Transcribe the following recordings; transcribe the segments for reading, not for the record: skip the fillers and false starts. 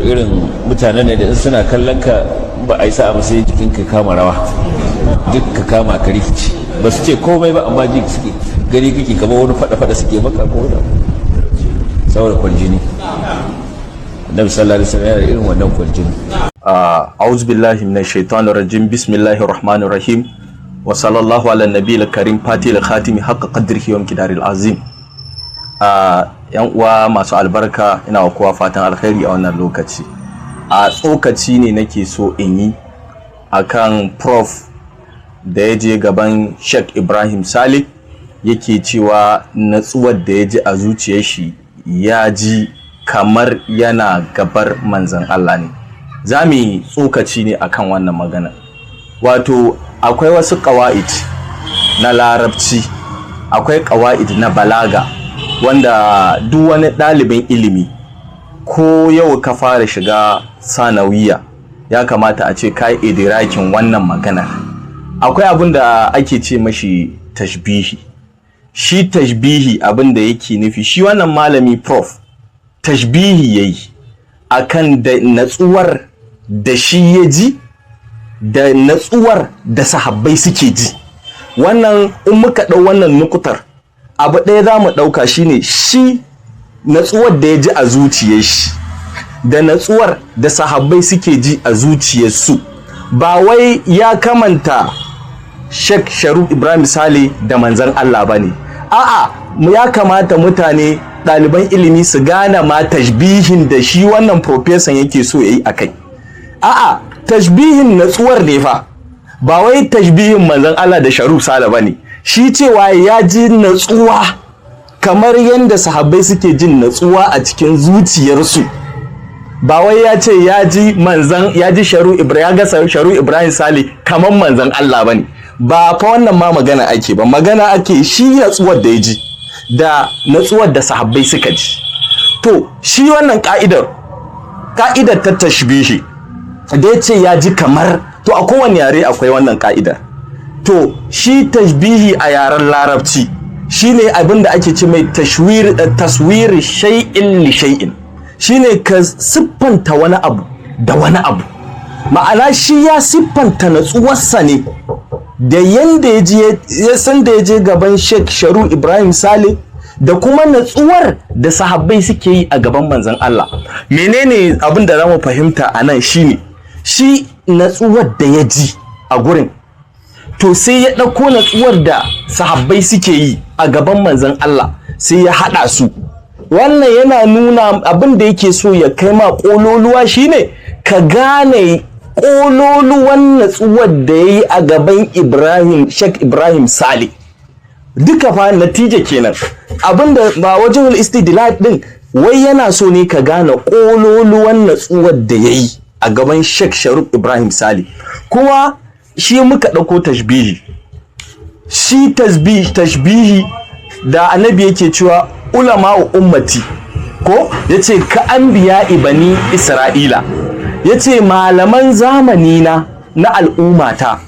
Irin mutanen ne da in suna kallon ka, ba a yi sa'a ba, sai jikinka kama rawa, duk ka kama ka rikici. Ba su ce komai ba, amma ji suke gani kake kamar wani fada-fada suke maka ko wani saboda kwarjini. Annabi sallallahu alaihi wasallam yana da irin wannan kwarjini. أعوذ بالله من الشيطان الرجيم، بسم الله الرحمن الرحيم، وصلى الله على النبي الكريم فاتح الخاتم حق قدره ومقداره العظيم. Yan uwa masu albarka, ina wa kowa fatan alkhairi a wannan lokaci. A tsokaci ne nake so in yi akan Prof da ya je gaban Sheikh Ibrahim Saleh, yake cewa natsuwar da ya ji a zuciyar shi, ya ji kamar yana gabar manzon Allah ne. Za mu yi tsokaci ne akan wannan magana. Wato akwai wasu ƙawa'id na Larabci, akwai ƙawa'id na balaga, wanda duk wani ɗalibin ilimi, ko yau ka fara shiga sanawiya, ya kamata a ce ka yi idirakin wannan maganar. Akwai abin da ake ce mashi tashbihi. Shi tashbihi, abin da yake nufi, shi wannan malami Prof tashbihi yayi akan da natsuwar da shi ya ji da natsuwar da sahabbai suke ji. Wannan, in muka ɗau wannan nukutar, abu ɗaya za mu ɗauka, shine shi natsuwar da ya ji a zuciyar shi da natsuwar da sahabbai suke ji a zuciyarsu, ba wai ya kamanta Sheikh Sharif Ibrahim Saleh da manzon Allah bane. A'a, ya kamata mutane, ɗaliban ilimi, su gane ma tashbihin da shi wannan profesan yake so yayi akai. A'a, tashbihin natsuwar ne fa, ba wai tashbihin manzon Allah da Sharif Saleh bane. Shi cewa ya ji natsuwa kamar yadda sahabbai suke jin natsuwa a cikin zuciyarsu, ba wai ya ce ya ji manzan, ya ji Sharu Ibrahim, ya ga Sharu Ibrahim Saleh kamar manzan Allah bane. Ba fa wannan ma magana ake ba. Magana ake shi natsuwar da ya ji da natsuwar da sahabbai suka ji. To, shi wannan ka'idar ta tashbihi da ya ce ya ji kamar, to a kowane yare akwai wannan ka'idar. To, shi tashbihi a yaren Larabci shine abin da ake ce mai tashwir, taswir shay'in li shay'in, shine ka siffanta wani abu da wani abu. Ma'ana, shi ya siffanta natsuwarsa ne da yanda ya je, ya san da ya je gaban Sheikh Sharu Ibrahim Saleh, da kuma natsuwar da sahabbai suke yi a gaban manzon Allah. Menene abin da zamu fahimta a nan shine, shi natsuwar da ya ji a gurin, to sai ya ɗauko natsuwar da sahabbai suke yi a gaban manzon Allah, sai ya haɗa su. Wannan yana nuna abin da yake so ya kai ma ƙololuwa shine ka gane ƙololuwan natsuwar da ya yi a gaban Ibrahim, Sheikh Ibrahim Saleh. Duka fa natija kenan. Abinda ba wajen istidlal din, wai yana so ne ka gane ƙololuwan natsuwar da ya yi a gaban Sheikh Sharif Ibrahim Saleh. Kuma shi muka ɗauko tashbihi, shi tashbihi da Annabi yake cewa ulama ummati, ko yace ka anbiya bani Isra'ila, yace malaman zamani na al'ummata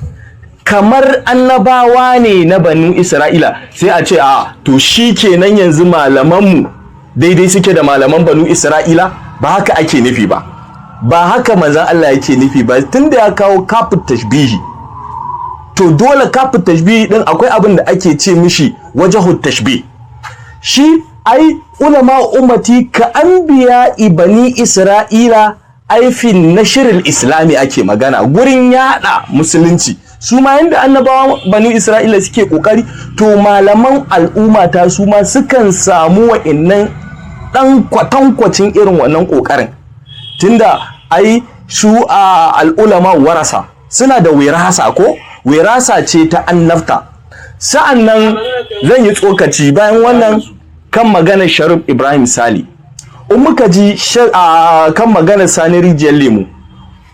kamar annabawa ne na Banu Isra'ila. Sai a ce, a to shi kenan, yanzu malamanmu daidai suke da malaman Banu Isra'ila? Ba haka ake nufi ba, ba haka manzon Allah yake nufi ba. Tunda ya kawo kafin tashbihi, to dole kafin tashbihi din akwai abin da ake ce mishi wajahut tashbih. Shi ai ulama ummati ka anbiya bani Isra'ila, aifin nashril islami ake magana, gurin yada musulunci. Su ma yanda annabawa Bani Isra'ila suke kokari, to malaman al'umma ta su ma sukan samu wa'innan dan kwatankwacin irin wannan kokarin, tunda ai su a al'ulama warasa, suna da wirasa, ko wirasa ce ta annabta. Sa'an nan zan yi tsokaci bayan wannan kan maganar Sharif Ibrahim Sali. In muka ji kan maganar Sani Rijiyar Lemu,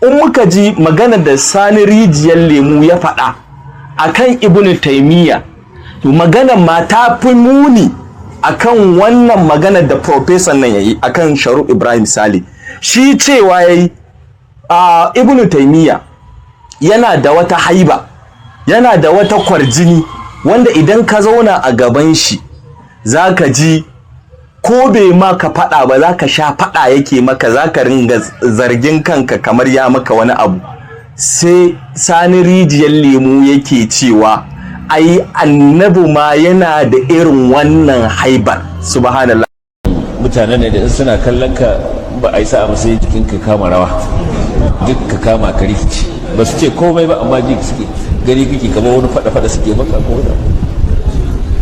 in muka ji maganar da Sani Rijiyar Lemu ya faɗa akan Ibn Taimiyya, to maganar ma ta fi muni akan wannan maganar da professor nan yayi akan Sharif Ibrahim Sali. Shi cewa yayi a Ibn Taimiyya yana da wata haiba, yana da wata kwarjini, wanda idan ka zauna a gaban shi zaka ji Ko bai maka faɗa ba, za ka sha faɗa yake maka, za ka ringa zargin kanka kamar ya maka wani abu. Sai Sani Rijiyar Lemu yake cewa ai Annabi ma yana da irin wannan haibar. Subhanallah. Mutanen ne da in suna kallon ka, ba a yi sa'a ba sai jikinka kama rawa, duk ka kama ka rikici. Ba su ce komai ba, amma ji suke gani kake kamar wani fada-fada suke maka ko wani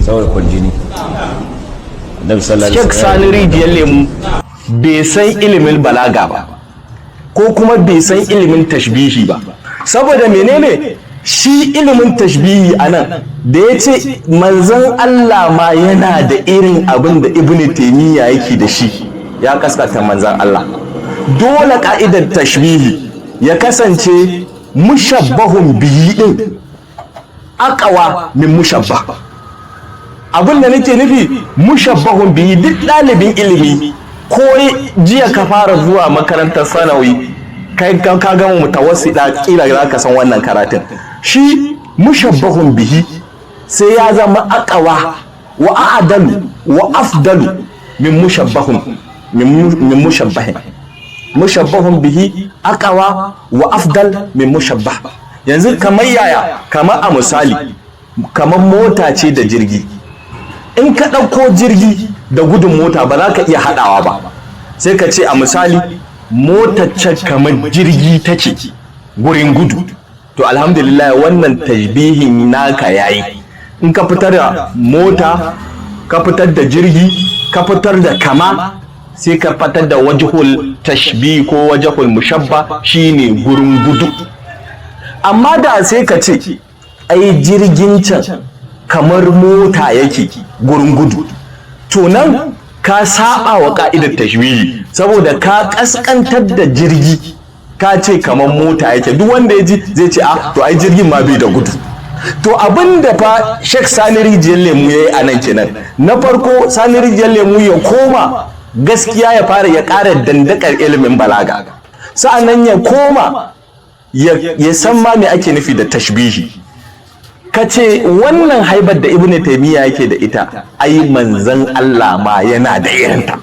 saboda kwarjini. Annabi sallallahu alaihi Sheikh Sani Rijiyar Lemu bai san ilimin balaga ba, ko kuma bai san ilimin tashbihi ba. Saboda menene? Shi ilimin tashbihi a nan da ya ce manzon Allah ma yana da irin abin da Ibn Taymiyyah yake da shi, ya kaskata manzon Allah. Dole ka'idar tashbihi ya kasance mushabbahun bihi din aqwa min mushabbah. Abin da nake nufi, mushabbahun bihi, duk ɗalibin ilimi, ko jiya ka fara zuwa makarantar sanawi, kai ka gama mutawassida, kila za ka san wannan karatun. Shi mushabbahun bihi sai ya zama aqwa wa a'dalu wa afdalu min mushabbahun min mushabbahin. Mushabbahun bihi aqwa wa afdal min mushabbah. Yanzu kamar yaya? Kamar a misali, kamar mota ce da jirgi. In ka ɗauko jirgi da gudun mota, ba za ka iya haɗawa ba. Sai ka ce a misali motar can kamar jirgi take gurin gudu. To, alhamdulillah, wannan tashbihin naka yayi. In ka fitar da mota, ka fitar da jirgi, ka fitar da kama, sai ka fitar da wajhul tashbih ko wajhul mushabba, shine gurin gudu. Amma da sai ka ce ai jirgin can kamar mota yake gurin gudu, to nan ka saba wa ka'idar tashbihi, saboda ka kaskantar da jirgi, ka ce kamar mota yake. Duk wanda ya ji zai ce, "A to ai jirgin ma bai da gudu." To, abin da fa Sheikh Sani Rijiyar Lemu ya yi a nan kenan. Na farko, Sani Rijiyar Lemu ya koma gaskiya, ya fara ya ƙara dandakar ilimin balaga, sa'annan ya koma ya san ma me ake nufi da tashbihi. Ka ce wannan haibar da Ibnu Taymiya yake da ita, ai manzon Allah ma yana da irinta.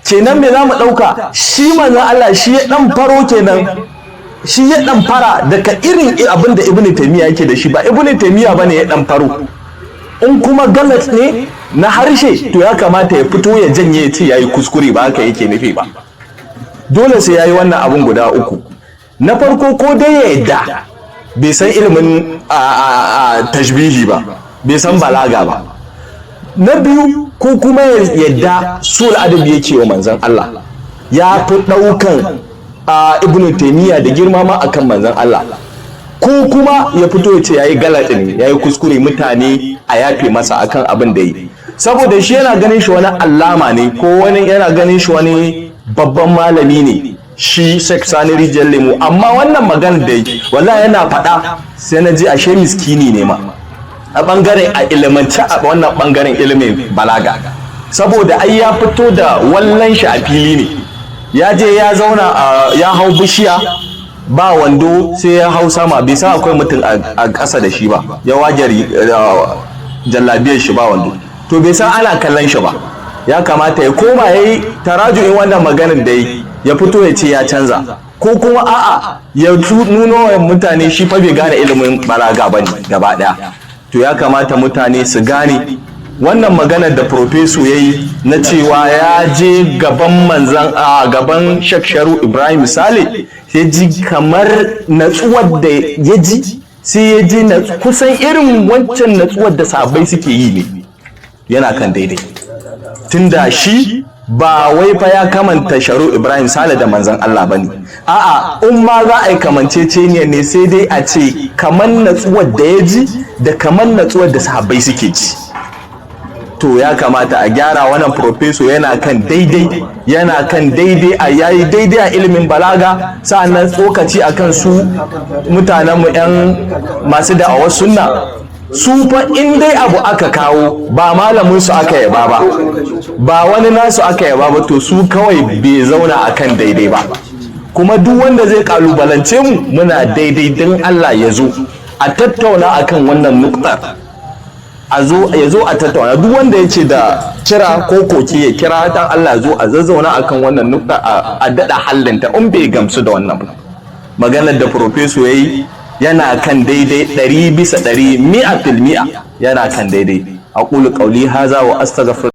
Kenan me zamu dauka? Shi manzon Allah shi ya dan faro kenan, shi ya dan fara daga irin abin da Ibnu Taymiya yake da shi, ba Ibnu Taymiya bane ya dan faro. In kuma galat ne na harshe, to ya kamata ya fito ya janye, ya ce yayi kuskure, ba haka yake nufi ba. Dole sai yayi wannan abun guda uku. Na farko, ko dai ya yadda bai san ilimin tashbihi ba, bai san balaga ba. Na biyu, ko kuma ya yadda sul adabi yake wa manzon Allah, ya fi ɗaukan Ibnu Taymiya da girma ma akan manzon Allah. Ko kuma ya fito ya ce yayi galatin, yayi kuskure, mutane a yafe masa akan abin da yi, saboda shi yana ganin shi wani allama ne, ko wani yana ganin shi wani babban malami ne, shi Sheikh Sani Rijiyar Lemu. Amma wannan magana da yi, wallahi yana faɗa sai na ji ashe miskini ne ma a bangaren a ilimance, a wannan bangaren ilimin balaga, saboda ai ya fito da wallan shi a fili ne. Ya je ya zauna a ya hau bishiya ba wando, sai ya hau sama, bai san akwai mutum a ƙasa da shi ba. Ya waje jallabiyar shi ba wando, to bai san ana kallon shi ba. Ya kamata ya koma ya yi taraju'in wannan maganar da yi, ya fito ya ce ya canza, ko kuma a'a, ya nuno wa mutane shi fa bai gane ilimin balaga ba ne gaba ɗaya. To, ya kamata mutane su gane wannan maganar da professor ya yi na cewa ya je gaban manzan a gaban Sheikh Sharu Ibrahim Sale, ya ji kamar natsuwar da ya ji, sai ya ji kusan irin wancan natsuwar da sahabbai suke yi ne. Yana kan daidai, tunda shi ba wai fa ya kamanta Sharu Ibrahim Sale da manzan Allah bane. A'a, in ma za a yi kamanceceniya ne, sai dai a ce kamar natsuwar da ya ji da kamar natsuwar da sahabbai suke ji. To, ya kamata a gyara wannan. Professor yana kan daidai, yana kan daidai, a yayi daidai a ilimin balaga. Sa'annan tsokaci akan su mutanenmu 'yan masu da'awar sunna, su fa in dai abu aka kawo, ba malamin su aka yaba ba, ba wani nasu aka yaba ba, to su kawai bai zauna akan daidai ba. Kuma duk wanda zai kalubalance mu, muna daidai, don Allah ya zo a tattauna akan wannan nuktar. A zo, ya zo a tattauna. Duk wanda ya ce da kira ko koke, ya kira. Dan Allah, zo a zazzauna akan wannan nukta, a daɗa hallinta in bai gamsu da wannan ba. Maganar da professor ya yi yana kan daidai 100%, 100%, yana kan daidai. أقول قولي هذا وأستغفر.